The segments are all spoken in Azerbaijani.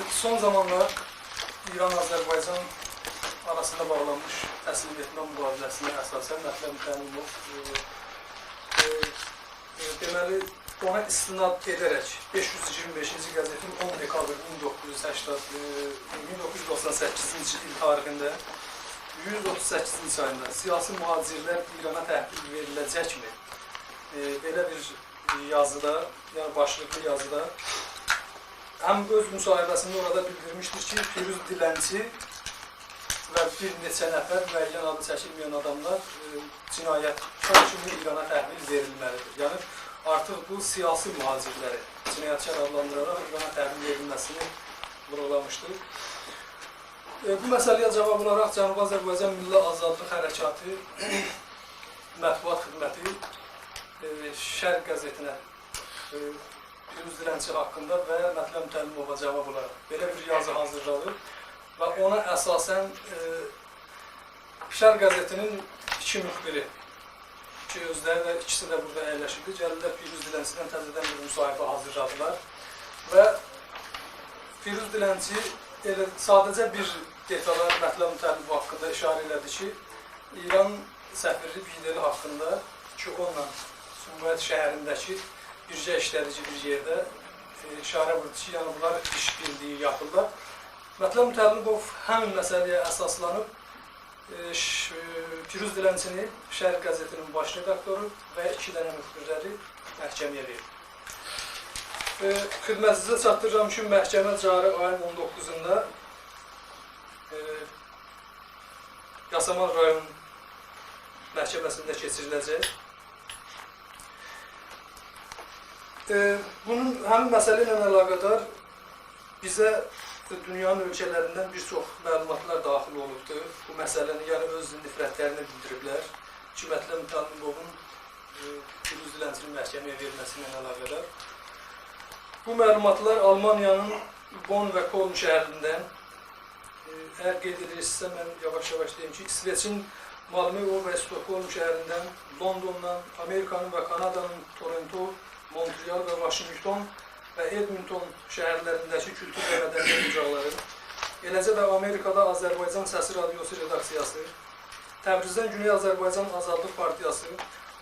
Son zamanlar İran-Azərbaycan arasında bağlanmış təslim etmə müqaviləsinə əsasən Mətləb Mütəllibov deməli ona istinad edərək 525-ci qəzetin 10 dekabr 1998-ci il tarixində 138-ci sayında siyasi mühacirlər İrana təhvil veriləcəkmi? Belə bir yazıda, yəni başlıqlı yazıda həm öz müsahibəsində orada bildirmişdir ki, Firuz Dilənçi və bir neçə nəfər müəyyən adı çəkilməyən adamlar cinayətkar kimi İrana təhvil verilməlidir. Yəni artıq bu siyasi mühacirləri cinayətkar adlandıraraq İrana təhvil verilməsini vurğulamışdır. Bu məsələyə cavab olaraq Cənubi Azərbaycan Milli Azadlıq Hərəkatı Mətbuat Xidməti Şərq qəzetinə Firuz Dilənçi haqqında və Mətləb Mütəllimova cavab olaraq belə bir yazı hazırladı və ona əsasən Şərq qəzetinin iki müxbiri ki, özləri də ikisi də burada əyləşibdi, gəlirlər Firuz Dilənçidən təzədən bir müsahibə hazırladılar və Firuz Dilənçi elə sadəcə bir detala Mətləb Mütəllibov haqqında işarə elədi ki, İran səfiri Bideli haqqında ki, onunla Sumqayıt şəhərindəki bircə işlədici bir yerdə işarə vurdu ki, yəni bunlar iş birliyi yapırlar. Mətləb Mütəllibov həmin məsələyə əsaslanıb Firuz Dilənçini Şərq qəzetinin baş redaktoru və iki dənə müxbirləri məhkəməyə verdi. Xidmətinizə çatdırıram ki, məhkəmə cari ayın 19-da Yasamal rayon məhkəməsində keçiriləcək. Bunun həmin məsələ ilə əlaqədar bizə dünyanın ölkələrindən bir çox məlumatlar daxil olubdur. Bu məsələni, yəni öz nifrətlərini bildiriblər ki, Mətləb Mütəllibovun Firuz Dilənçinin məhkəməyə verilməsi ilə əlaqədar. Bu məlumatlar Almaniyanın Bonn və Koln şəhərindən, əgər qeyd edirsinizsə, mən yavaş-yavaş deyim ki, İsveçin Malmö və Stokholm şəhərindən, Londondan, Amerikanın və Kanadanın Toronto, Montreal və Vaşinqton və Edmonton şəhərlərindəki kültür və mədəniyyət ocaqları, eləcə də Amerikada Azərbaycan Səsi Radiosu redaksiyası, Təbrizdən Güney Azərbaycan Azadlıq Partiyası,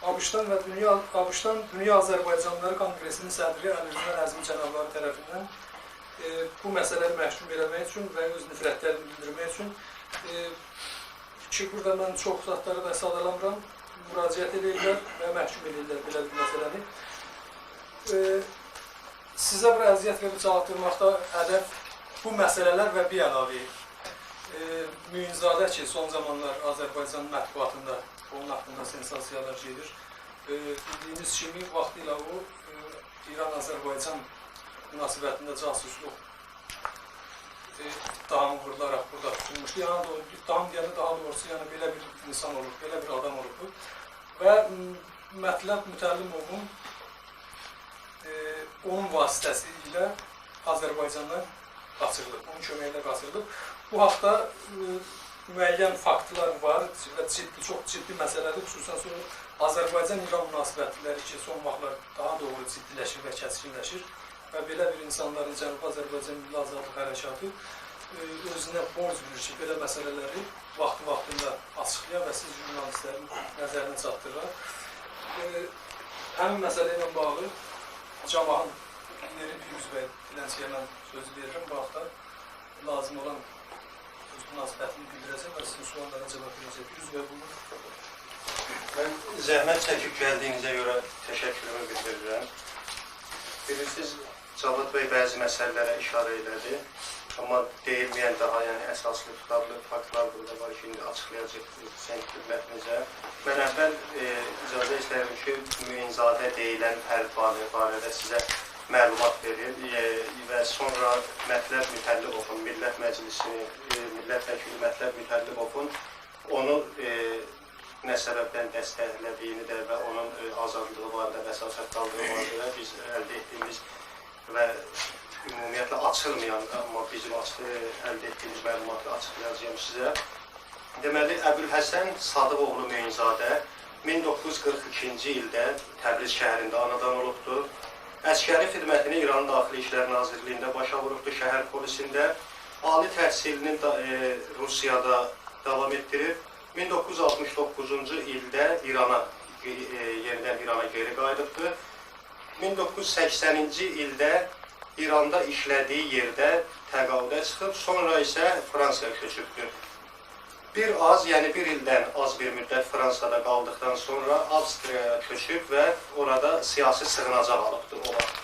ABŞ-dan və Dünya Azərbaycanlıları Konqresinin sədri Əlirza Nəzmi cənabları tərəfindən bu məsələni məhkum eləmək üçün və öz nifrətlərini bildirmək üçün ki, burada mən çox zatları da sadalamıram, müraciət edirlər və məhkum edirlər belə bir məsələni. Sizə bir əziyyət verib çatdırmaqda hədəf bu məsələlər və bir əlavə Müinzadə ki, son zamanlar Azərbaycan mətbuatında onun haqqında sensasiyalar gedir. Bildiyiniz kimi, vaxtilə o İran-Azərbaycan münasibətində casusluq ittihamı vurularaq burada tutulmuşdu. Yəni, ittiham deyəndə daha doğrusu, yəni belə bir insan olub, belə bir adam olub bu. Və Mətləb Mütəllimovun onun vasitəsi ilə Azərbaycandan qaçırılıb, onun köməyi ilə qaçırılıb. Bu haqda müəyyən faktlar var və ciddi, çox ciddi məsələdir. Xüsusən sonra Azərbaycan-İran münasibətləri ki, son vaxtlar daha doğru ciddiləşir və kəskinləşir və belə bir insanların Cənubi Azərbaycan Milli Azadlıq Hərəkatı özünə borc bilir ki, belə məsələləri vaxtı-vaxtında açıqlaya və siz jurnalistlərin nəzərinə çatdırır. Həmin məsələ ilə bağlı Cavahın lideri Firuz bəy Dilənçiyə mən sözü verirəm. Bu haqda lazım olan öz münasibətini bildirəcək və sizin suallara cavab verəcək. Firuz bəy, buyurun. Mən zəhmət çəkib gəldiyinizə görə təşəkkürümü bildirirəm. Bilirsiniz, Cavad bəy bəzi məsələlərə işarə elədi. Amma deyilməyən daha yəni əsaslı, tutarlı faktlar burada var ki, indi açıqlayacaq sizin xidmətinizə. Mən əvvəl icazə istəyirəm ki, Müinzadə deyilən fərd barədə sizə məlumat verim və sonra Mətləb Mütəllibovun, Millət Məclisini, Millət vəkili Mətləb Mütəllibovun onu nə səbəbdən dəstəklədiyini də və onun azadlığı barədə, vəsatət qaldığı barədə biz əldə etdiyimiz və ümumiyyətlə açılmayan, amma bizim əldə etdiyimiz məlumatı açıqlayacağam sizə. Deməli, Əbülhəsən Sadıqoğlu Müinzadə 1942-ci ildə Təbriz şəhərində anadan olubdur. Əskəri xidmətini İran Daxili İşlər Nazirliyində başa vurubdur, şəhər polisində. Ali təhsilini Rusiyada davam etdirib. 1969-cu ildə İrana, yenidən İrana geri qayıdıbdır. 1980-ci ildə İranda işlədiyi yerdə təqaüdə çıxıb, sonra isə Fransaya köçübdür. Bir az, yəni bir ildən az bir müddət Fransada qaldıqdan sonra Avstriyaya köçüb və orada siyasi sığınacaq alıbdır o vaxt.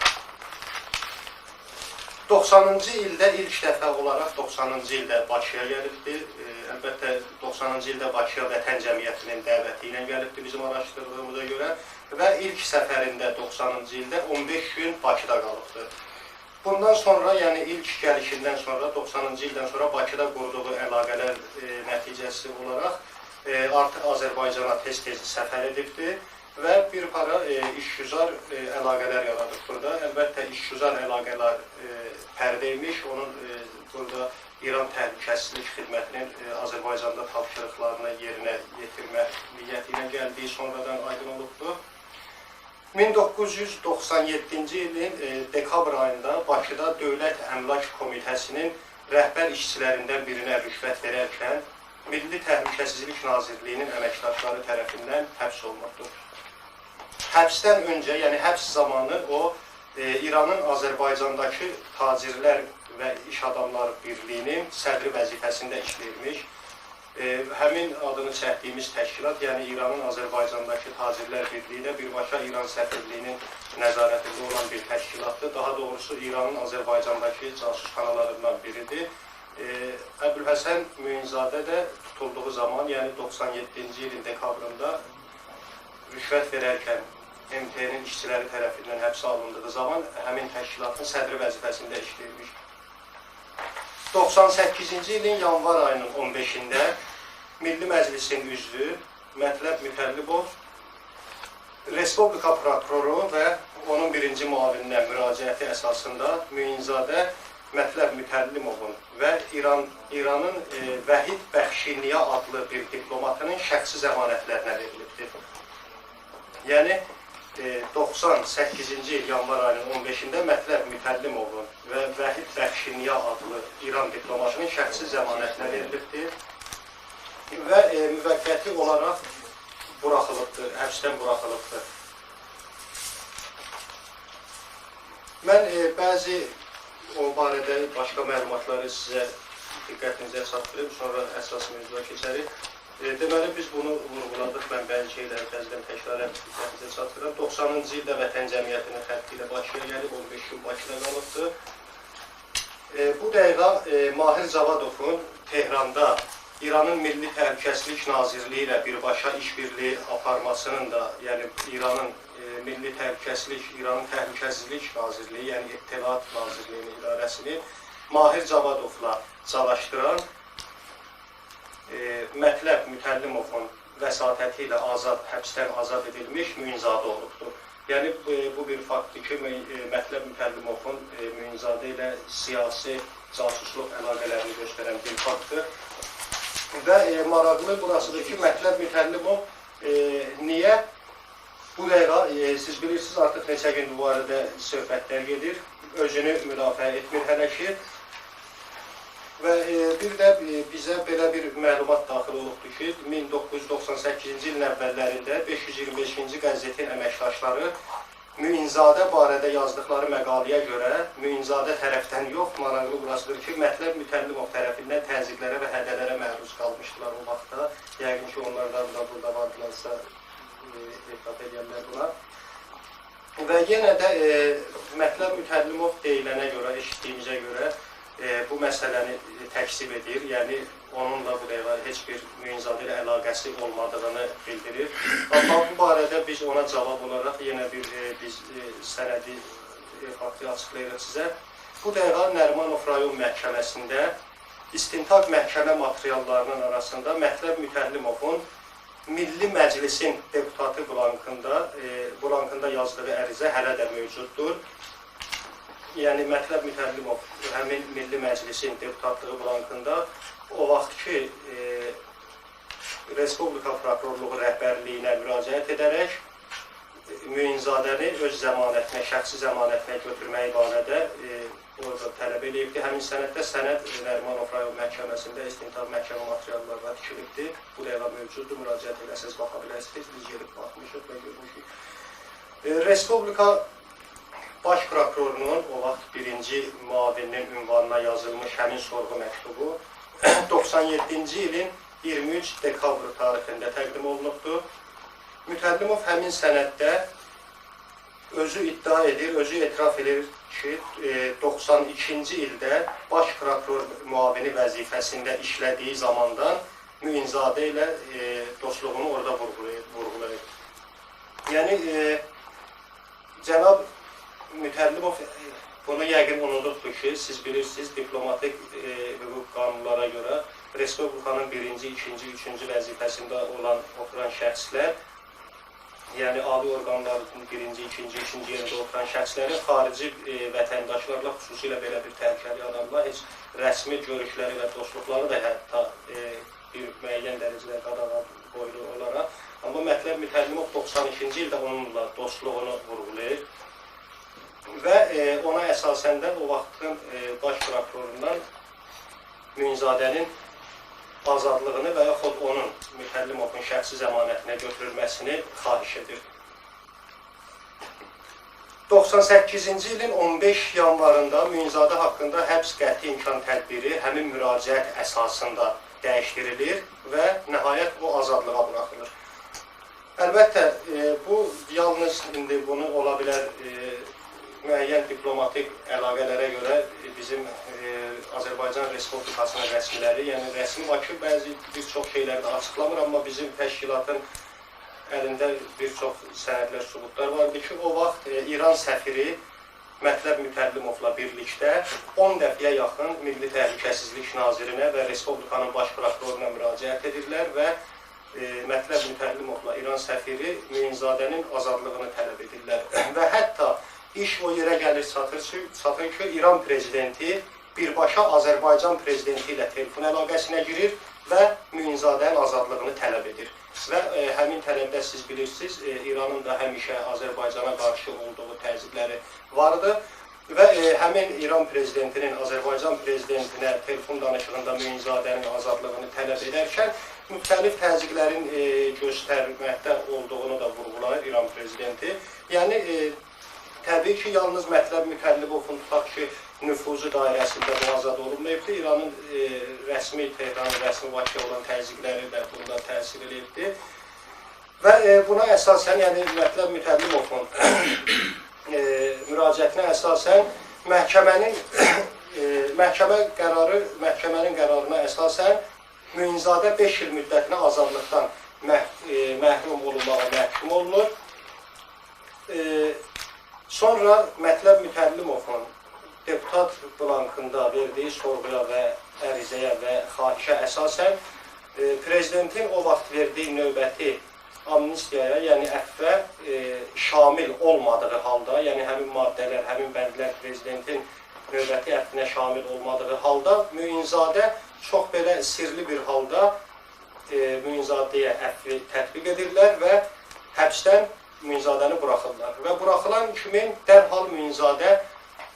90-cı ildə ilk dəfə olaraq 90-cı ildə Bakıya gəlibdir. Əlbəttə 90-cı ildə Bakıya Vətən Cəmiyyətinin dəvəti ilə gəlibdir bizim araşdırdığımıza görə və ilk səfərində 90-cı ildə 15 gün Bakıda qalıbdır. Bundan sonra, yəni ilk gəlişindən sonra, 90-cı ildən sonra Bakıda qurduğu əlaqələr nəticəsi olaraq artıq Azərbaycana tez-tez səfər edibdir və bir para işgüzar əlaqələr yaradıb burada. Əlbəttə, işgüzar əlaqələr pərdə imiş, onun burada İran Təhlükəsizlik Xidmətinin Azərbaycanda tapşırıqlarını yerinə yetirmə niyyəti ilə gəldiyi sonradan aydın olubdur. 1997-ci ilin dekabr ayında Bakıda Dövlət Əmlak Komitəsinin rəhbər işçilərindən birinə rüşvət verərkən Milli Təhlükəsizlik Nazirliyinin əməkdaşları tərəfindən həbs olunubdur. Həbsdən öncə, yəni həbs zamanı o İranın Azərbaycandakı Tacirlər və İş Adamları Birliyinin sədri vəzifəsində işləyirmiş. Həmin adını çəkdiyimiz təşkilat, yəni İranın Azərbaycandakı Tacirlər Birliyi də birbaşa İran səfirliyinin nəzarətində olan bir təşkilatdır. Daha doğrusu İranın Azərbaycandakı casusxanalarından biridir. Əbülhəsən Müinzadə də tutulduğu zaman, yəni 97-ci ilin dekabrında rüşvət verərkən MT-nin işçiləri tərəfindən həbsə alındığı zaman həmin təşkilatın sədri vəzifəsində işləyirmiş. 98-ci ilin yanvar ayının 15-də Milli Məclisin üzvü Mətləb Mütəllibov Respublika prokuroru və onun birinci müavininə müraciəti əsasında Müinzadə Mətləb Mütəllimovun və İranın Vəhid Bəxşiniya adlı bir diplomatının şəxsi zəmanətlərinə verilibdir. Yəni 98-ci il yanvar ayının 15-də Mətləb Mütəllimovun və Vəhid Bəxşiniya adlı İran diplomatının şəxsi zəmanətinə verilibdir və müvəqqəti olaraq buraxılıbdır, həbsdən buraxılıbdır. Mən bəzi o barədə başqa məlumatları sizə diqqətinizə çatdırım, sonra əsas mövzuya keçərik. Deməli, biz bunu vurğuladıq, mən bəzi şeyləri bəzdən təkrarən diqqətinizə çatdırıram. 90-cı ildə Vətən Cəmiyyətinin xətti ilə Bakıya gəlib, 15 gün Bakıda qalıbdır. Bu dəqiqə Mahir Cavadovun Tehranda İranın Milli Təhlükəsizlik Nazirliyi ilə birbaşa işbirliyi aparmasının da, yəni İranın Milli Təhlükəsizlik, İranın Təhlükəsizlik Nazirliyi, yəni İttilaat Nazirliyinin idarəsini Mahir Cavadovla çalışdıran Mətləb Mütəllimovun vəsatəti ilə həbsdən azad edilmiş Müinzadə olubdur. Yəni bu bir faktdır ki, Mətləb Mütəllimovun Müinzadə ilə siyasi casusluq əlaqələrini göstərən bir faktdır. Və maraqlı burasıdır ki, Mətləb Mütəllimov niyə bu dəqiqə, siz bilirsiniz, artıq neçə gün bu barədə söhbətlər gedir, özünü müdafiə etmir hələ ki. Və bir də bizə belə bir məlumat daxil olubdur ki, 1998-ci ilin əvvəllərində 525-ci qəzetin əməkdaşları Müinzadə barədə yazdıqları məqaləyə görə Müinzadə tərəfdən yox, maraqlı burasıdır ki, Mətləb Mütəllimov tərəfindən təzyiqlərə və hədələrə məruz qalmışdılar o vaxtda. Yəqin ki, onlardan da burada vardılarsa etiraf edənlər buna. Və yenə də Mətləb Mütəllimov deyilənə görə, eşitdiyimizə görə bu məsələni təkzib edir. Yəni, onunla bu dəqiqə heç bir Müinzadə ilə əlaqəsi olmadığını bildirir. Amma bu barədə biz ona cavab olaraq yenə bir biz sənədi, faktı açıqlayırıq sizə. Bu dəqiqə Nərimanov rayon məhkəməsində istintaq məhkəmə materiallarının arasında Mətləb Mütəllimovun Milli Məclisin deputatı blankında yazdığı ərizə hələ də mövcuddur. Yəni, Mətləb Mütəllimov həmin Milli Məclisin deputatlığı blankında o vaxt ki, Respublika Prokurorluğu rəhbərliyinə müraciət edərək Müinzadəni öz zəmanətinə, şəxsi zəmanətinə götürməyi barədə orada tələb eləyibdir. Həmin sənəddə sənəd Nərimanov rayon məhkəməsində istintaq məhkəmə materiallarına tikilibdir. Bu dəqiqə mövcuddur, müraciət eləsəz baxa bilərsiniz. Biz gedib baxmışıq və görmüşük. Respublika Baş prokurorunun o vaxt birinci müavininin ünvanına yazılmış həmin sorğu məktubu 97-ci ilin 23 dekabr tarixində təqdim olunubdur. Mütəllimov həmin sənəddə özü iddia edir, özü etiraf edir ki, 92-ci ildə baş prokuror müavini vəzifəsində işlədiyi zamandan Müinzadə ilə dostluğunu orada vurğulayır. Yəni, cənab Mütəllimov bunu yəqin unudubdur ki, siz bilirsiniz, diplomatik hüquq qanunlara görə Respublikanın birinci, ikinci, üçüncü vəzifəsində olan, oturan şəxslər, yəni ali orqanların birinci, ikinci, üçüncü yerində oturan şəxslərin xarici vətəndaşlarla, xüsusilə belə bir təhlükəli adamla heç rəsmi görüşləri və dostluqları da hətta bir müəyyən dərəcədə qadağa qoyulu olaraq. Amma Mətləb Mütəllimov 92-ci ildə onunla dostluğunu vurğulayır və ona əsasən də o vaxtın baş prokurorundan Müinzadənin azadlığını və yaxud onun Mütəllimovun şəxsi zəmanətinə götürülməsini xahiş edir. 98-ci ilin 15 yanvarında Müinzadə haqqında həbs qəti imkan tədbiri həmin müraciət əsasında dəyişdirilir və nəhayət o azadlığa buraxılır. Əlbəttə, bu yalnız indi bunu ola bilər müəyyən diplomatik əlaqələrə görə bizim Azərbaycan Respublikasının rəsmiləri, yəni rəsmi Bakı bəzi bir çox şeyləri də açıqlamır, amma bizim təşkilatın əlində bir çox sənədlər, sübutlar vardı ki, o vaxt İran səfiri Mətləb Mütəllimovla birlikdə 10 dəfəyə yaxın Milli Təhlükəsizlik Nazirinə və Respublikanın baş prokuroruna müraciət edirlər və Mətləb Mütəllimovla İran səfiri Müinzadənin azadlığını tələb edirlər və hətta iş o yerə gəlir çatır ki, İran prezidenti birbaşa Azərbaycan prezidenti ilə telefon əlaqəsinə girir və Müinzadənin azadlığını tələb edir. Və həmin tələbdə siz bilirsiniz, İranın da həmişə Azərbaycana qarşı olduğu təzyiqləri vardı. Və həmin İran prezidentinin Azərbaycan prezidentinə telefon danışığında Müinzadənin azadlığını tələb edərkən müxtəlif təzyiqlərin göstərməkdə olduğunu da vurğulayır İran prezidenti. Yəni, təbii ki, yalnız Mətləb Mütəllimovun tutaq ki, nüfuzu dairəsində bu azad olunmayıbdır. İranın rəsmi, Tehranın rəsmi Bakıya olan təzyiqləri də bunda təsir edibdir. Və buna əsasən, yəni Mətləb Mütəllimovun müraciətinə əsasən məhkəmənin qərarına əsasən Müinzadə 5 il müddətinə azadlıqdan məhrum olunmağa məhkum olunur. Sonra Mətləb Mütəllimovun deputat blankında verdiyi sorğuya və ərizəyə və xahişə əsasən prezidentin o vaxt verdiyi növbəti amnistiyaya, yəni əfvə şamil olmadığı halda, yəni həmin maddələr, həmin bəndlər prezidentin növbəti əfvinə şamil olmadığı halda Müinzadə çox belə sirli bir halda Müinzadəyə əfvi tətbiq edirlər və həbsdən Müinzadəni buraxırlar. Və buraxılan kimi dərhal Müinzadə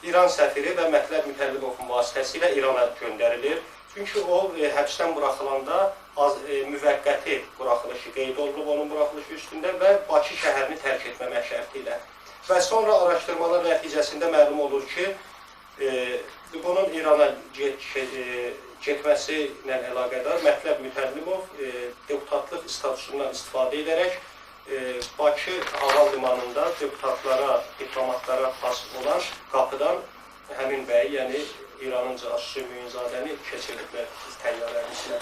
İran səfiri və Mətləb Mütəllimovun vasitəsilə İrana göndərilir. Çünki o həbsdən buraxılanda müvəqqəti buraxılışı qeyd olunub onun buraxılışı üstündə və Bakı şəhərini tərk etməmək şərti ilə. Və sonra araşdırmalar nəticəsində məlum olur ki, bunun İrana getməsi ilə əlaqədar Mətləb Mütəllimov deputatlıq statusundan istifadə edərək Bakı Hava Limanında deputatlara, diplomatlara xas olan qapıdan həmin bəyi, yəni İranın casusu Müinzadəni keçirdiblər təyyarənin içinə.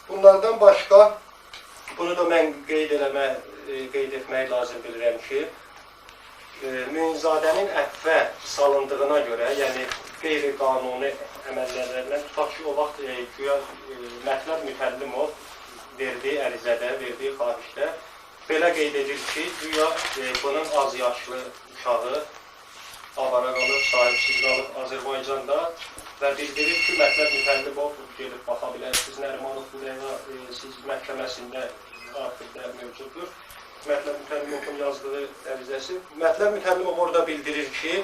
Bunlardan başqa, bunu da mən qeyd etmək lazım bilirəm ki, Müinzadənin əfvə salındığına görə, yəni qeyri-qanuni əməllərlə, tutaq ki, o vaxt güya Mətləb Mütəllimov verdiyi ərizədə, verdiyi xahişdə belə qeyd edir ki, güya bunun az yaşlı uşağı avara qalıb, sahibsiz qalıb Azərbaycanda və bildirir ki, Mətləb Mütəllimov gedib baxa bilərsiniz. Nərimanov bu dəqiqə siz məhkəməsində arxivdə mövcuddur. Mətləb Mütəllimovun yazdığı ərizəsi. Mətləb Mütəllimov orada bildirir ki,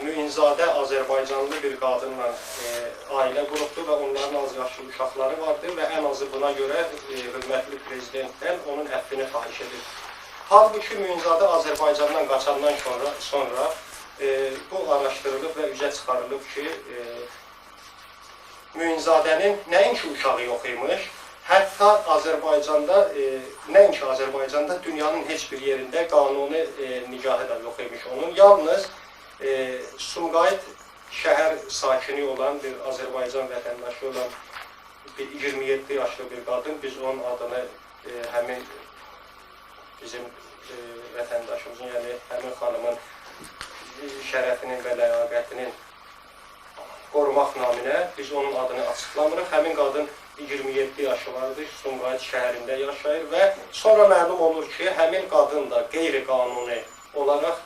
Müinzadə Azərbaycanlı bir qadınla ailə qurubdur və onların az yaşlı uşaqları vardır və ən azı buna görə hörmətli prezidentdən onun əffini xahiş edir. Halbuki Müinzadə Azərbaycandan qaçandan sonra bu araşdırılıb və üzə çıxarılıb ki, Müinzadənin nəinki uşağı yox imiş, hətta Azərbaycanda, nəinki Azərbaycanda, dünyanın heç bir yerində qanuni nikahı da yox imiş onun. Yalnız Sumqayıt şəhər sakini olan bir Azərbaycan vətəndaşı olan bir 27 yaşlı bir qadın, biz onun adını həmin bizim vətəndaşımızın, yəni həmin xanımın şərəfinin və ləyaqətinin qorumaq naminə biz onun adını açıqlamırıq. Həmin qadın 27 yaşı vardı, Sumqayıt şəhərində yaşayır və sonra məlum olur ki, həmin qadın da qeyri-qanuni olaraq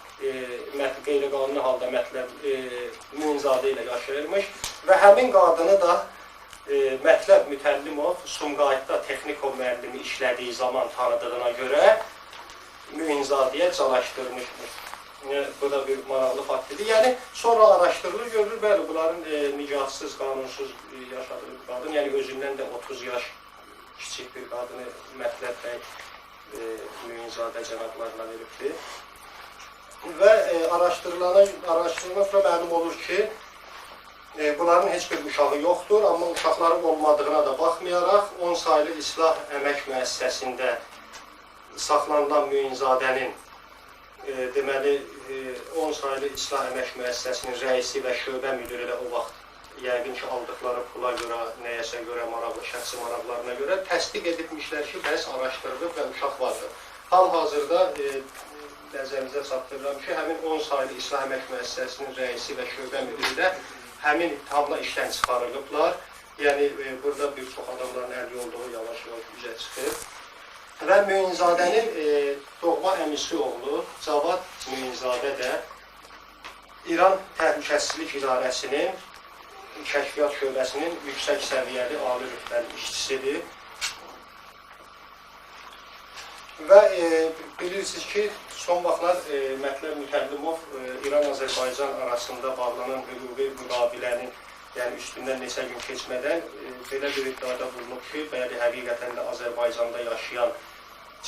qeyri-qanuni halda Mətləb Müinzadə ilə yaşayırmış və həmin qadını da Mətləb Mütəllimov Sumqayıtda texnikum müəllimi işlədiyi zaman tanıdığına görə Müinzadəyə calaşdırmışmış. Bu da bir maraqlı fakt idi. Yəni, sonra araşdırılır, görülür, bəli, bunların nikahsız, qanunsuz yaşadığı bir qadın, yəni özündən də 30 yaş kiçik bir qadını Mətləb bəy Müinzadə cənablarına veribdir. Və araşdırılandan sonra məlum olur ki, bunların heç bir uşağı yoxdur, amma uşaqları olmadığına da baxmayaraq 10 saylı İslah Əmək Müəssisəsində saxlanılan Müinzadənin deməli 10 saylı İslah Əmək Müəssisəsinin rəisi və şöbə müdiri də o vaxt yəqin ki, aldıqları pula görə, nəyəsə görə, maraqlı, şəxsi maraqlarına görə təsdiq edibmişlər ki, bəs araşdırılıb və uşaq vardır. Hal-hazırda nəzərinizə çatdırıram ki, həmin 10 saylı İslah Əmək Müəssisəsinin rəisi və şöbə müdiri də həmin ittihamla işdən çıxarılıblar. Yəni, burada bir çox adamların əli olduğu yavaş-yavaş üzə çıxır. Və Müinzadənin doğma əmisi oğlu Cavad Müinzadə də İran Təhlükəsizlik İdarəsinin Kəşfiyyat Şöbəsinin yüksək səviyyəli ali rütbəli işçisidir. Və bilirsiniz ki, son vaxtlar Mətləb Mütəllimov İran-Azərbaycan arasında bağlanan hüquqi müqavilənin, yəni üstündən neçə gün keçmədən belə bir iddiada bulunub ki, bəli, həqiqətən də Azərbaycanda yaşayan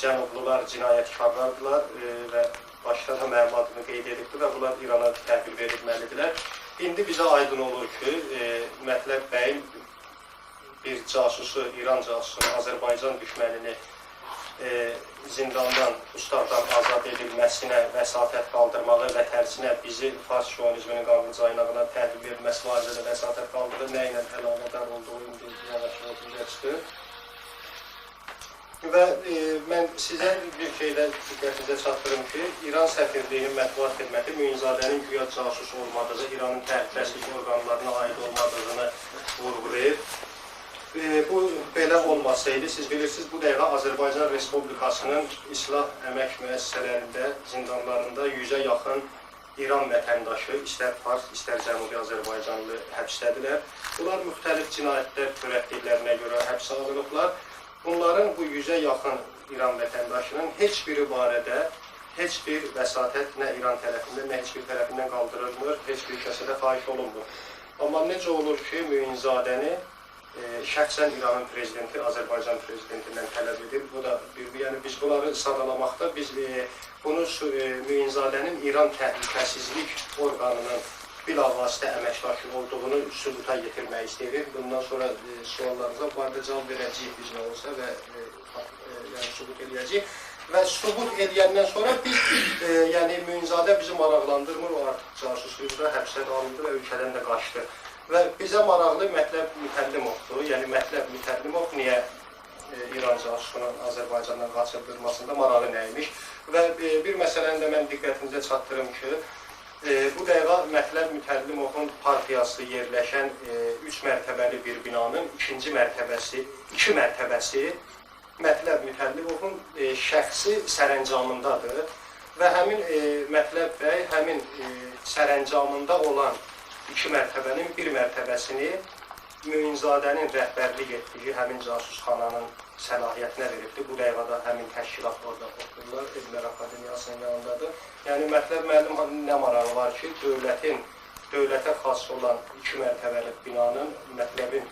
cənublular cinayətkarlardılar və başda da mənim adımı qeyd edibdir və bunlar İrana təhvil verilməlidirlər. İndi bizə aydın olur ki, Mətləb bəyin bir casusu, İran casusunu, Azərbaycan düşmənini zindandan, ustaqdan azad edilməsinə vəsatət qaldırmağı və tərsinə bizi fars şovinizminin qanlı caynağına təhvil verilməsi barədə vəsatət qaldırdı, nə ilə əlaqədar olduğu indi yavaş-yavaş üzə çıxır. Və mən sizə bir şeylə diqqətinizə çatdırım ki, İran səfirliyinin mətbuat xidməti Müinzadənin güya casus olmadığı, İranın təhlükəsizlik orqanlarına aid olmadığını vurğulayır. Bu belə olmasaydı, siz bilirsiniz, bu dəqiqə Azərbaycan Respublikasının İslah Əmək Müəssisələrində, zindanlarında 100-ə yaxın İran vətəndaşı, istər Fars, istər Cənubi Azərbaycanlı həbsdədirlər. Bunlar müxtəlif cinayətlər törətdiklərinə görə həbsə alınıblar. Bunların bu 100-ə yaxın İran vətəndaşının heç biri barədə heç bir vəsatət nə İran tərəfindən, nə heç bir tərəfindən qaldırılmır, heç bir kəsə də xahiş olunmur. Amma necə olur ki, Müinzadəni şəxsən İranın prezidenti Azərbaycan prezidentindən tələb edir. Bu da bir, yəni biz bunları sadalamaqda biz bunu Müinzadənin İran təhlükəsizlik orqanının bilavasitə əməkdaşı olduğunu sübuta yetirmək istəyirik. Bundan sonra suallarınıza bu arada cavab verəcəyik biz nə olsa və yəni sübut eləyəcəyik. Və sübut eləyəndən sonra biz, yəni Müinzadə bizi maraqlandırmır, o artıq casusluqda həbsə alındı və ölkədən də qaçdı. Və bizə maraqlı Mətləb Mütəllimovdur. Yəni Mətləb Mütəllimov niyə İran casusunun Azərbaycandan qaçırdılmasında marağı nə imiş? Və bir məsələni də mən diqqətinizə çatdırım ki, bu dəqiqə Mətləb Mütəllimovun partiyası yerləşən 3 mərtəbəli bir binanın ikinci mərtəbəsi, 2 mərtəbəsi Mətləb Mütəllimovun şəxsi sərəncamındadır. Və həmin Mətləb bəy həmin sərəncamında olan 2 mərtəbənin bir mərtəbəsini Müinzadənin rəhbərlik etdiyi həmin casusxananın səlahiyyətinə veribdir. Bu dəqiqədə həmin təşkilat orada otururlar, Elmlər Akademiyasının yanındadır. Yəni Mətləb müəllim nə marağı var ki, dövlətə xas olan 2 mərtəbəli binanın Mətləbin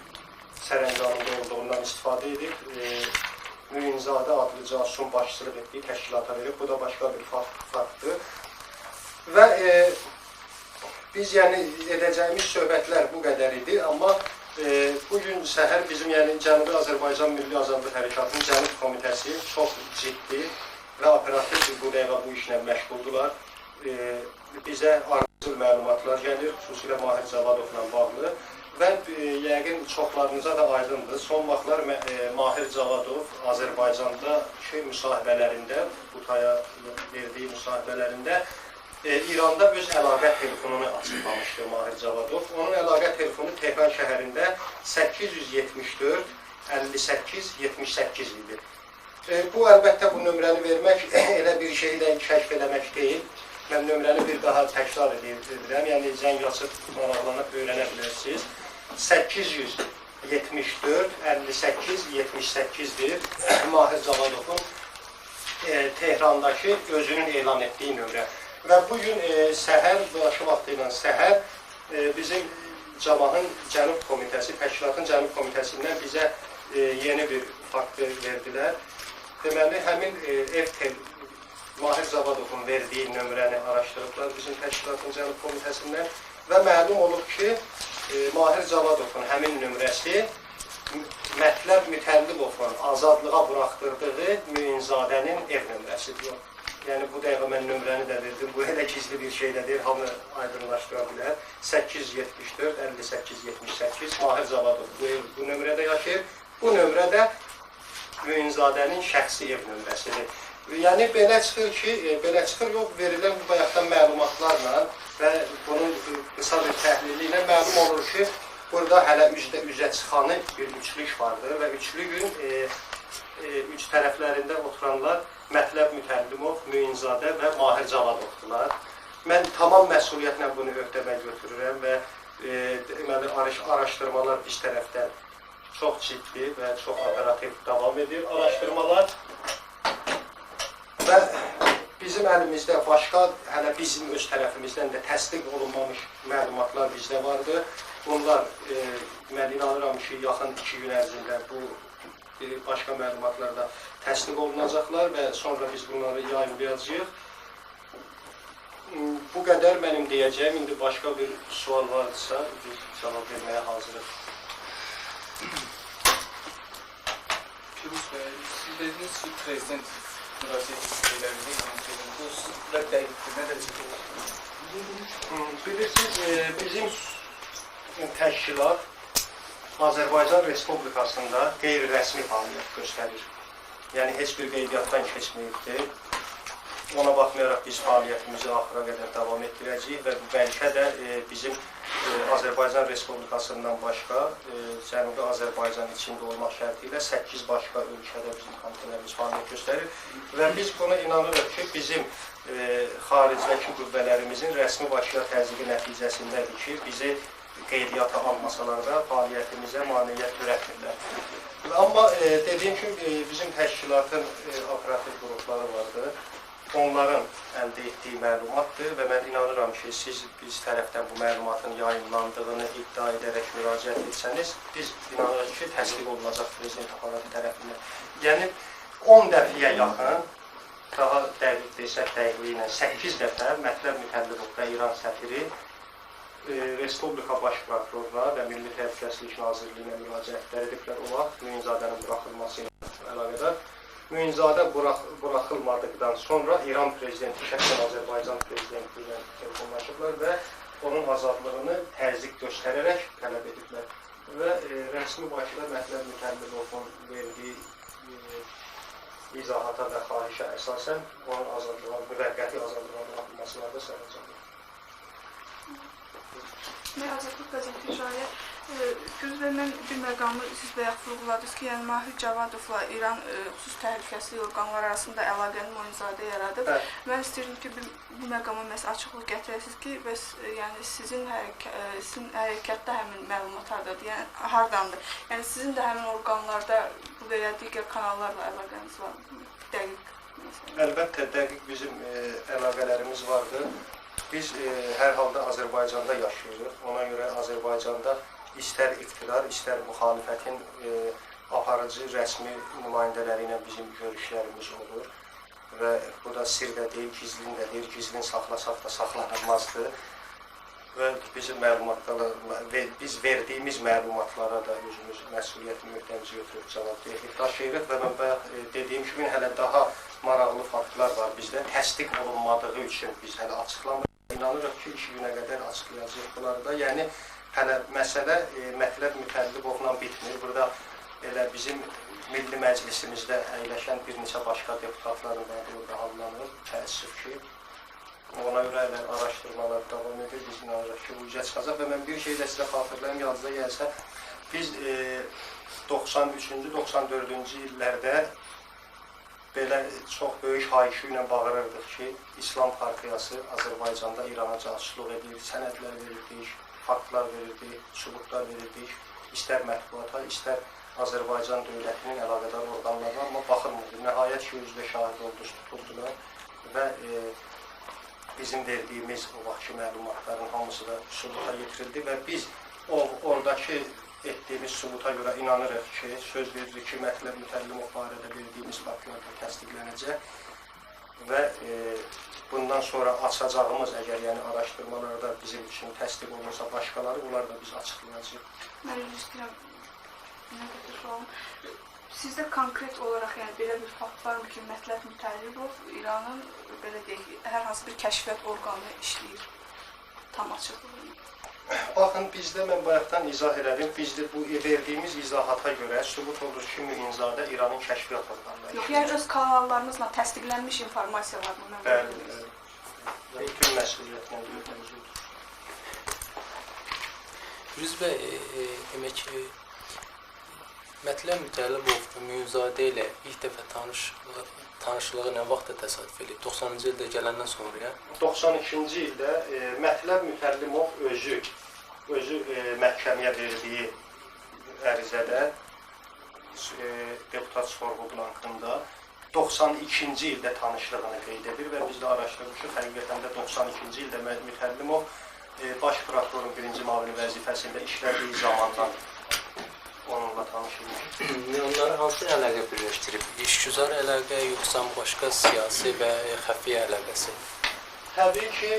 sərəncamında olduğundan istifadə edib Müinzadə adlı casusun başçılıq etdiyi təşkilata verib. Bu da başqa bir faktdır. Və biz yəni edəcəyimiz söhbətlər bu qədər idi, amma bugün səhər bizim yəni Cənubi Azərbaycan Milli Azadlıq Hərəkatının Cənub Komitəsi çox ciddi və operativ bu dəqiqə bu işlə məşğuldular. Bizə ardıcıl məlumatlar gəlir, xüsusilə Mahir Cavadovla bağlı və yəqin çoxlarınıza da aydındır. Son vaxtlar Mahir Cavadov Azərbaycandakı müsahibələrində, Butaya verdiyi müsahibələrində İranda öz əlaqə telefonunu açıqlamışdı Mahir Cavadov. Onun əlaqə telefonu Tehran şəhərində 874 58 78 idi. Bu əlbəttə bu nömrəni vermək elə bir şeyi də kəşf eləmək deyil. Mən nömrəni bir daha təkrar edirəm. Yəni zəng açıb maraqlanıb öyrənə bilərsiniz. 874 58 78-dir Mahir Cavadovun Tehrandakı özünün elan etdiyi nömrə. Və bugün səhər, başı vaxtı ilə səhər bizim Cavahın Cənub Komitəsi, Təşkilatın Cənub Komitəsindən bizə yeni bir faktı verdilər. Deməli, həmin Mahir Cavadovun verdiyi nömrəni araşdırıblar bizim Təşkilatın Cənub Komitəsindən və məlum olub ki, Mahir Cavadovun həmin nömrəsi Mətləb Mütəllibovun azadlığa buraxdırdığı Müinzadənin ev nömrəsidir. Yəni bu dəqiqə mən nömrəni də verdim. Bu elə gizli bir şey də deyil, hamı aydınlaşdıra bilər. 874 58 78 Mahir Cavadov bu nömrədə yaşayır. Bu nömrə də Müinzadənin şəxsi ev nömrəsidir. Yəni belə çıxır ki, belə çıxır yox, verilən bu bayaqdan məlumatlarla və bunun qısa bir təhlili ilə məlum olur ki, burada hələ üzə çıxanı bir üçlük vardır və üçlüyün üç tərəflərində oturanlar Mətləb Mütəllimov, Müinzadə və Mahir Cavadovdular. Mən tamam məsuliyyətlə bunu öhdəmə götürürəm və deməli araşdırmalar biz tərəfdən çox ciddi və çox operativ davam edir araşdırmalar. Və bizim əlimizdə başqa, hələ bizim öz tərəfimizdən də təsdiq olunmamış məlumatlar bizdə vardı. Bunlar, mən inanıram ki, yaxın 2 gün ərzində bu başqa məlumatlar da təsdiq olunacaqlar və sonra biz bunları yayımlayacağıq. Bu qədər mənim deyəcəyim. İndi başqa bir sual vardısa, biz cavab verməyə hazırıq. Piruz bəy, siz dediniz ki, prezident müraciət etdiklərində İran prezidenti, bu sizlər dəqiqdir, nə dərəcədə olur? Bilirsiniz, bizim təşkilat Azərbaycan Respublikasında qeyri-rəsmi fəaliyyət göstərir. Yəni, heç bir qeydiyyatdan keçməyibdir. Ona baxmayaraq biz fəaliyyətimizi axıra qədər davam etdirəcəyik və bəlkə də bizim Azərbaycan Respublikasından başqa Cənubi Azərbaycan içində olmaq şərti ilə 8 başqa ölkədə bizim komitələrimiz fəaliyyət göstərir və biz buna inanırıq ki, bizim xaricdəki qüvvələrimizin rəsmi Bakıya təzyiqi nəticəsindədir ki, bizi qeydiyyata almasalar da fəaliyyətimizə maneəyə törətmirlər. Amma dediyim kimi bizim təşkilatın operativ qrupları vardır. Onların əldə etdiyi məlumatdır və mən inanıram ki, siz biz tərəfdən bu məlumatın yayımlandığını iddia edərək müraciət etsəniz, biz inanırıq ki, təsdiq olunacaq prezident aparatı tərəfindən. Yəni, 10 dəfəyə yaxın, daha dəqiq desək dəqiqliyi ilə 8 dəfə Mətləb Mütəllibov və İran səfiri Respublika Baş Prokuroruna və Milli Təhlükəsizlik Nazirliyinə müraciətlər ediblər o vaxt Müinzadənin buraxılması ilə əlaqədar. Müinzadə buraxılmadıqdan sonra İran prezidenti şəxsən Azərbaycan prezidenti ilə telefonlaşıblar və onun azadlığını təzyiq göstərərək tələb ediblər. Və rəsmi Bakıda Mətləb Mütəllibovun verdiyi izahata və xahişə əsasən onun azadlığa, müvəqqəti azadlığa buraxılmasına da sərəncam. Mən Azadlıq qəzeti Jalə. Firuz bəy, mən bir məqamı siz bayaq vurğuladınız ki, yəni Mahir Cavadovla İran xüsusi təhlükəsizlik orqanları arasında əlaqəni Moinzadə yaradıb. Bəli. Mən istəyirdim ki, bu məqama məhz açıqlıq gətirəsiniz ki, bəs yəni sizin hərəkətdə həmin məlumat hardadır? Yəni hardandır? Yəni sizin də həmin orqanlarda bu və ya digər kanallarla əlaqəniz varmı? Dəqiq məsələ. Əlbəttə, dəqiq bizim əlaqələrimiz vardır. Biz hər halda Azərbaycanda yaşayırıq. Ona görə Azərbaycanda istər iqtidar, istər müxalifətin aparıcı rəsmi nümayəndələri ilə bizim görüşlərimiz olur və bu da sir də deyil, gizlin də deyil, gizlin saxlasaq da saxlanılmazdır və bizim məlumatlara, biz verdiyimiz məlumatlara da özümüz məsuliyyət möhtəmizi götürüb cavabdehlik daşıyırıq və mən bayaq dediyim kimi hələ daha maraqlı faktlar var bizdə, təsdiq olunmadığı üçün biz hələ açıqlamırıq. İnanırıq ki, 2 günə qədər açıqlayacağıq bunları da. Yəni hələ məsələ Mətləb Mütəllibovla bitmir. Burada elə bizim Milli Məclisimizdə əyləşən bir neçə başqa deputatların da adı orada hallanır. Təəssüf ki, ona görə elə araşdırmalar davam edir. Biz inanırıq ki, bu üzə çıxacaq və mən bir şey də sizə xatırlayım, yadınıza gəlsə, biz 93-cü, 94-cü illərdə belə çox böyük hayşu ilə bağırırdıq ki, İslam Partiyası Azərbaycanda İrana casusluq edir, sənədlər verirdik, faktlar verirdik, sübutlar verirdik, istər mətbuata, istər Azərbaycan dövlətinin əlaqədar orqanlarına, amma baxılmırdı. Nəhayət ki, özü də şahid oldu, tutuldular və bizim verdiyimiz o vaxtki məlumatların hamısı da sübuta yetirildi və biz oradakı etdiyimiz sübuta görə inanırıq ki, söz veririk ki, Mətləb Mütəllimov barədə verdiyimiz faktlar da təsdiqlənəcək və bundan sonra açacağımız, əgər yəni araşdırmalarda bizim üçün təsdiq olunsa başqaları, bunlar da biz açıqlayacağıq. Mən üzr istəyirəm, nə qədər sualım. Sizdə konkret olaraq yəni belə bir fakt varmı ki, Mətləb Mütəllibov İranın belə deyək, hər hansı bir kəşfiyyat orqanı işləyir? Tam açıqlığı. Baxın, bizdə mən bayaqdan izah elədim, bizdə bu verdiyimiz izahata görə sübut olur ki, Müinzadə İranın kəşfiyyat orqanına Yox, yəni öz kanallarınızla təsdiqlənmiş informasiyalarla mən Bəli, bəli. Bütün məsuliyyətlə mövcuddur. Firuz bəy, demək ki, Mətləb Mütəllibov Müinzadə ilə ilk dəfə tanışlığı nə vaxtda təsadüf eləyib? 90-cı ildə gələndən sonra ya? 92-ci ildə Mətləb Mütəllimov özü məhkəməyə verdiyi ərizədə deputat sorğu blankında 92-ci ildə tanışlığını qeyd edir və biz də araşdırmışıq, həqiqətən də 92-ci ildə Mütəllimov baş prokurorun birinci mavini vəzifəsində işlədiyi zamandan onunla tanış imiş. Onları hansı əlaqə birləşdirib? İşgüzar əlaqə yoxsa başqa siyasi və xəfiyyə əlaqəsi? Təbii ki,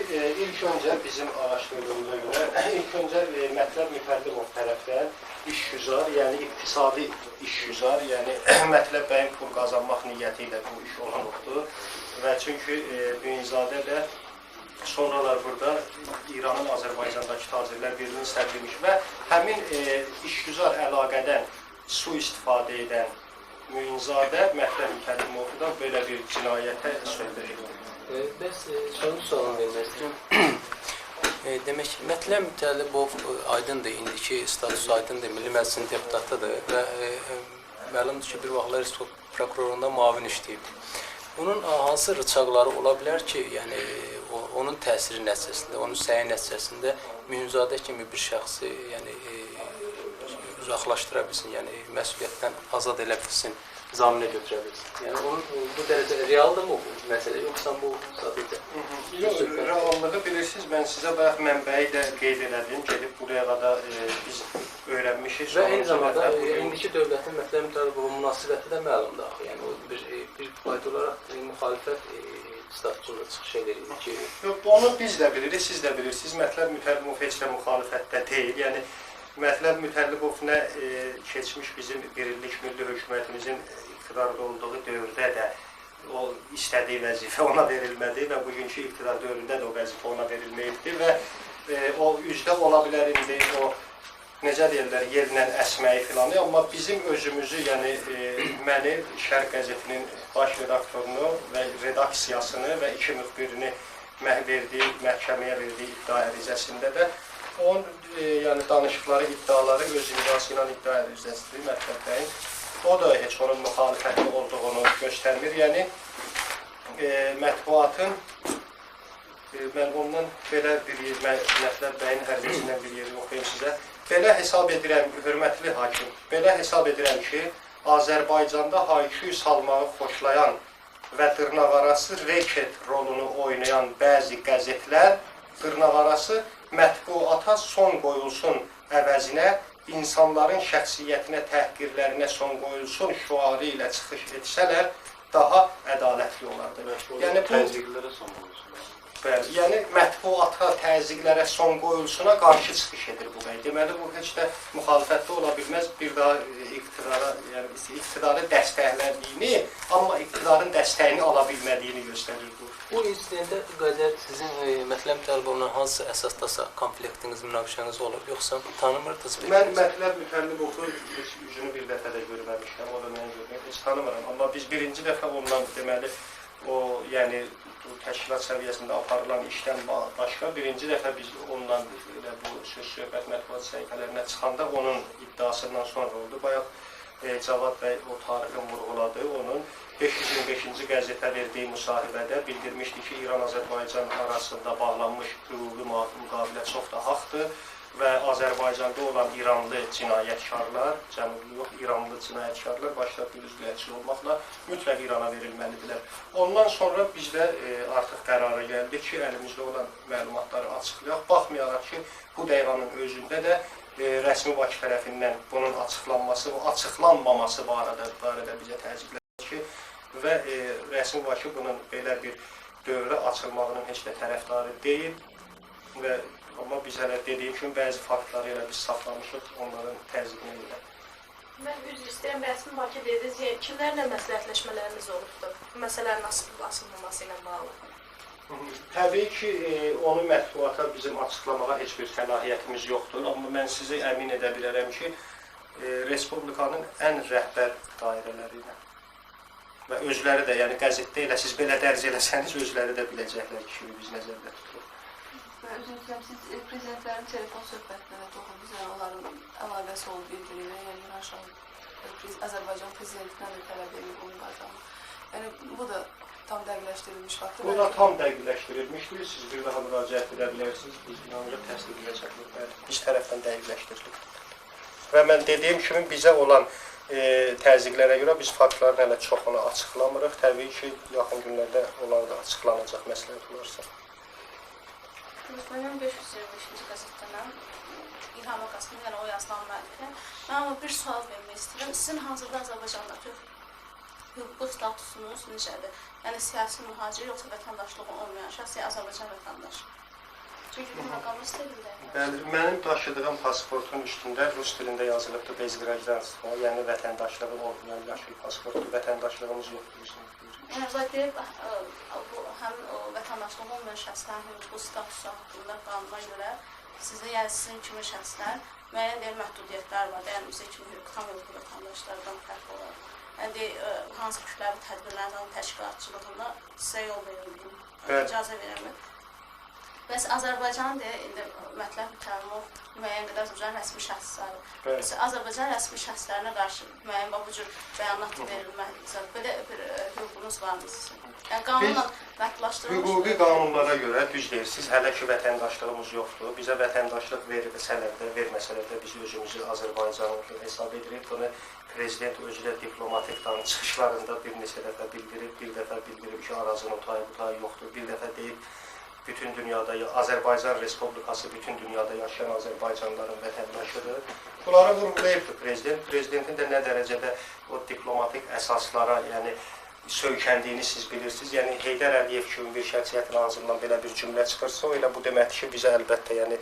ilk öncə bizim araşdırdığımıza görə, ilk öncə Mətləb Mütəllimov tərəfdən işgüzar, yəni iqtisadi işgüzar, yəni Mətləb bəyin pul qazanmaq niyyəti ilə bu iş olunubdur və çünki Müinzadə də sonralar burada İranın Azərbaycandakı tacirlər birliyinin sədrimiş və həmin işgüzar əlaqədən sui-istifadə edən Müinzadə Mətləb Mütəllimovu da belə bir cinayətə sövq edir. Bəs sonuncu sualımı vermək istəyirəm. Demək, Mətləb Mütəllibov aydındır, indiki statusu aydındır, Milli Məclisin deputatıdır və məlumdur ki, bir vaxtlar Respublika prokurorunda müavin işləyib. Onun hansı rıçaqları ola bilər ki, yəni onun təsiri nəticəsində, onun səyi nəticəsində Müinzadə kimi bir şəxsi yəni uzaqlaşdıra bilsin, yəni məsuliyyətdən azad elə bilsin, zaminə götürə bilsin. Yəni onun bu dərəcə realdırmı bu məsələ, yoxsa bu sadəcə? Yox, reallığı bilirsiniz, mən sizə bayaq mənbəyi də qeyd elədim, gedib buraya qədər biz öyrənmişik. Və eyni zamanda indiki dövlətin Mətləb Mütəllibova münasibəti də məlumdur axı. Yəni o bir fayda olaraq müxalifət statusunda çıxış edir indiki. Yox, onu biz də bilirik, siz də bilirsiniz. Mətləb Mütəllimov heç də müxalifətdə deyil. Yəni Mətləb Mütəllibov nə keçmiş bizim bir illik milli hökumətimizin iqtidarda olduğu dövrdə də o istədiyi vəzifə ona verilmədi və bugünkü iqtidar dövründə də o vəzifə ona verilməyibdir və o üzdə ola bilər indi o necə deyirlər, yerlə əsməyi filanı, amma bizim özümüzü, yəni məni Şərq qəzetinin baş redaktorunu və redaksiyasını və iki müxbirini məhkəməyə verdiyi iddia ərizəsində də Onun yəni danışıqları, iddiaları öz imzası ilə iddia ərizəsidir Mətləb bəyin. O da heç onun müxalifətli olduğunu göstərmir. Yəni mətbuatın mən ondan belə bir yer, Mətləb bəyin ərizəsindən bir yeri oxuyum sizə. Belə hesab edirəm, hörmətli hakim, belə hesab edirəm ki, Azərbaycanda hayküy salmağı xoşlayan və dırnaqarası reket rolunu oynayan bəzi qəzetlər dırnaqarası mətbuata son qoyulsun əvəzinə insanların şəxsiyyətinə, təhqirlərinə son qoyulsun şüarı ilə çıxış etsələr daha ədalətli olardı. Yəni bu təzyiqlərə son qoyulsun. Bəli, yəni mətbuata, təzyiqlərə son qoyulsuna qarşı çıxış edir bu bəy. Deməli bu heç də müxalifətdə ola bilməz. Bir daha iqtidara, yəni iqtidarı dəstəklədiyini, amma iqtidarın dəstəyini ala bilmədiyini göstərir bu. Bu insidentə qədər sizin Mətləb Mütəllibovla hansı əsasdasa konfliktiniz, münaqişəniz olub, yoxsa tanımırdınız Mən bir-birinizi? Mətləb Mütəllibovu heç üzünü bir dəfə də görməmişəm, o da məni görməyib, heç tanımıram. Amma biz birinci dəfə ondan deməli o, yəni bu təşkilat səviyyəsində aparılan işdən başqa birinci dəfə biz ondan elə bu söz söhbət mətbuat səhifələrinə çıxanda onun iddiasından sonra oldu. Bayaq Cavad bəy o tarixi vurğuladı. Onun 525-ci qəzetə verdiyi müsahibədə bildirmişdi ki, İran-Azərbaycan arasında bağlanmış hüquqi müqavilə çox da haqdır və Azərbaycanda olan İranlı cinayətkarlar, cənublu yox, İranlı cinayətkarlar başda Gülüzləyçi olmaqla mütləq İrana verilməlidirlər. Ondan sonra biz də artıq qərara gəldik ki, əlimizdə olan məlumatları açıqlayaq. Baxmayaraq ki, bu dəqiqənin özündə də rəsmi Bakı tərəfindən bunun açıqlanması və açıqlanmaması barədə bizə təzyiqlər ki, və rəsmi Bakı bunun belə bir dövrə açılmağının heç də tərəfdarı deyil və amma biz hələ dediyim kimi bəzi faktları elə biz saxlamışıq onların təzyiqinə görə. Mən üzr istəyirəm, rəsmi Bakı dediniz, yəni kimlərlə məsləhətləşmələriniz olubdur? Bu məsələnin asılmaması ilə bağlı. Təbii ki, onu mətbuata bizim açıqlamağa heç bir səlahiyyətimiz yoxdur, amma mən sizi əmin edə bilərəm ki, Respublikanın ən rəhbər dairələri ilə və özləri də, yəni qəzetdə elə siz belə dərc eləsəniz, özləri də biləcəklər ki, biz nəzərdə tuturuq. Və üzr istəyirəm, siz prezidentlərin telefon söhbətinə də toxundunuz, yəni onların əlaqəsi olub bir-biri ilə, yəni İran şahı Azərbaycan prezidentindən də tələb edib onun qaytarmaq. Yəni bu da tam dəqiqləşdirilmiş faktdır. Bu da tam dəqiqləşdirilmişdir. Siz bir daha müraciət edə bilərsiniz. Biz inanırıq təsdiqləyəcəklər. Bəli, biz tərəfdən dəqiqləşdirilib. Və mən dediyim kimi bizə olan təzyiqlərə görə biz faktların hələ çoxunu açıqlamırıq. Təbii ki, yaxın günlərdə onlar da açıqlanacaq məsləhət olarsa. Mən 525-ci qəzetdənəm. İlham Qasımov, yəni o yazılan müəllifəm. Mən amma bir sual vermək istəyirəm. Sizin hazırda Azərbaycandakı hüquqi statusunuz necədir? Yəni siyasi mühacir yoxsa vətəndaşlığı olmayan şəxs, yəni Azərbaycan vətəndaşı? Çünki bu məqamı istədim də. Bəli, mənim daşıdığım pasportun üstündə rus dilində yazılıbdır bez grajdanstvo, yəni vətəndaşlığı olmayan yaşıl pasportdur. Vətəndaşlığımız yoxdur bizim. Yəni deyib, bu həmin o vətəndaşlığı olmayan şəxslərin hüquqi statusu haqqında qanuna görə sizin, yəni sizin kimi şəxslər müəyyən deyil məhdudiyyətlər var. Yəni bizə kimi hüquq, tam hüquqli vətəndaşlardan fərqli olaraq. Yəni deyil, hansı kütləvi tədbirlərin təşkilatçılığında sizə yol verilmir, icazə verilmir. Bəs Azərbaycan deyir, indi Mətləb Mütəllimov müəyyən qədər Azərbaycan rəsmi şəxs sayılır. Bəs Azərbaycan rəsmi şəxslərinə qarşı müəyyən bu cür bəyanat verilməlidir. Belə bir hüququnuz varmı sizin? Yəni qanunla məhdudlaşdırılmış. Hüquqi qanunlara görə düz deyirsiniz, hələ ki vətəndaşlığımız yoxdur. Bizə vətəndaşlıq verilsələr də, verməsələr də biz özümüzü Azərbaycanlı hesab edirik. Bunu prezident özü də diplomatik çıxışlarında bir neçə dəfə bildirib, bir dəfə bildirib ki, Arazın o tayı bu tayı yoxdur. Bir dəfə deyib, bütün dünyada, Azərbaycan Respublikası bütün dünyada yaşayan Azərbaycanlıların vətəndaşıdır. Bunları vurğulayıbdır prezident. Prezidentin də nə dərəcədə o diplomatik əsaslara, yəni söykəndiyini siz bilirsiniz. Yəni Heydər Əliyev kimi bir şəxsiyyətin ağzından belə bir cümlə çıxırsa, o elə bu deməkdir ki, bizə əlbəttə, yəni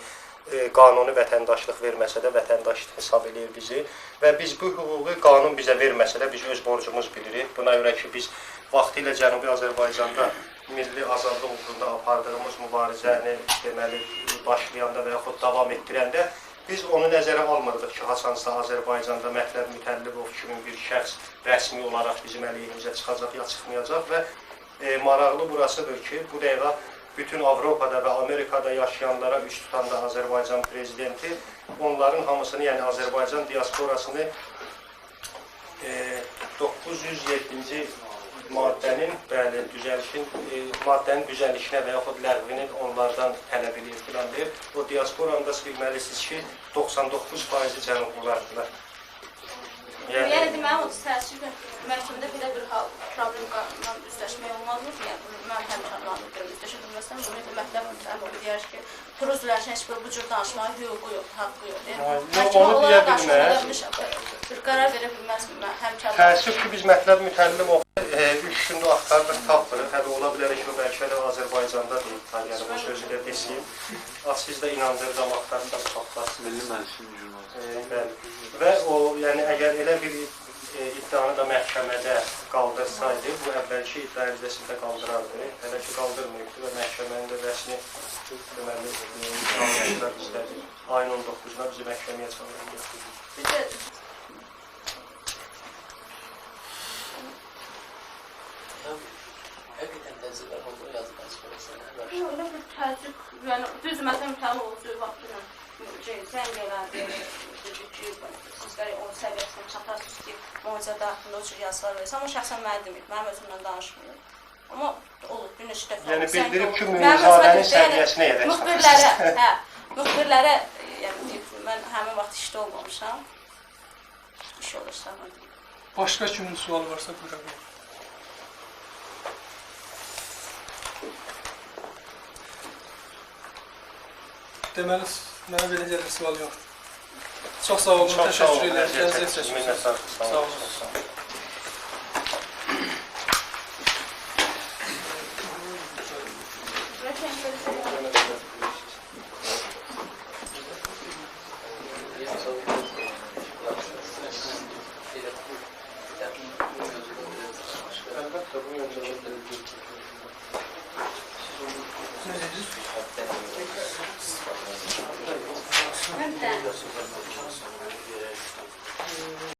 qanuni vətəndaşlıq verməsə də vətəndaş hesab eləyir bizi və biz bu hüquqi qanun bizə verməsə də biz öz borcumuz bilirik. Buna görə ki, biz vaxtilə Cənubi Azərbaycanda milli azadlıq uğrunda apardığımız mübarizəni deməli başlayanda və yaxud davam etdirəndə biz onu nəzərə almırdıq ki, haçansa Azərbaycanda Mətləb Mütəllibov kimi bir şəxs rəsmi olaraq bizim əleyhimizə çıxacaq ya çıxmayacaq və maraqlı burasıdır ki, bu dəqiqə Bütün Avropada və Amerikada yaşayanlara üç tutanda Azərbaycan prezidenti onların hamısını, yəni Azərbaycan diasporasını 907-ci maddənin, bəli, düzəlişin, maddənin düzəlişinə və yaxud ləğvini onlardan tələb eləyir filan deyir. O diasporanı da bilməlisiniz ki, 99%-i cənublulardılar. Yəni deməli o təəssüf ki, məhkəmədə belə bir hal problemlə üzləşmək olmazmı? Yəni bunu mən həmkarlarımla görə üzləşə bilməsəm, bunu Mətləb Mütəllibov deyər ki, Firuzlərin heç bir bu cür danışmağa hüququ yoxdur, haqqı yoxdur. Yəni, Yox, onu məhkəmə deyə onlara qarşı bilməz. bir qərar verə bilməzmi həmkarlar? Təəssüf ki, biz Mətləb Mütəllibov 3 gündür axtarırıq, tapmırıq. Hələ ola bilər ki, o bəlkə də Azərbaycanda deyil, yəni bu sözü də desin. Siz də inandırıram, axtarsaq tapılarsınız. Milli Məclisin jurnalisti. Bəli. Və o, yəni əgər elə bir iddianı da məhkəmədə qaldırsaydı, bu əvvəlki iddia ərizəsində qaldırardı. Hələ ki qaldırmayıbdı və məhkəmənin də rəsmi deməli çağırışlar bizdədir. Ayın 19-una bizi məhkəməyə çağırırlar. Bir də Həqiqətən təzyiqlər oldu yazıdan sonra sənə qarşı. Yox, elə bir təzyiq, yəni düz Mətləb Mütəllibov vaxtı ilə zəng elədi, dedi ki, sizlər onun səviyyəsinə çatarsınız ki, müalicə daxilində o cür yazılar verirsə, amma şəxsən mənə deməyib, mənim özümlə danışmıyor. Amma olub, bir neçə dəfə Yəni olub, zəng bildirib ki, olub. Münizadənin Mənim özümə deyib, səviyyəsinə yedək Müxbirlərə, hə, müxbirlərə, yəni deyib, mən həmin vaxt işdə olmamışam. İş olursa, mən deyim. Başqa kimin sualı varsa buyura bilər. Deməli, mənə belə gəlir sual yoxdur. Çox sağ olun, Çox sağ təşəkkür olun, edirəm. əziyyət Əziyyət çəkdiniz. çəkmisiniz. Minnətdarıq. Sağ olun. Sağ olun. Elə bu mövzuda Əlbəttə, bu mövzuda.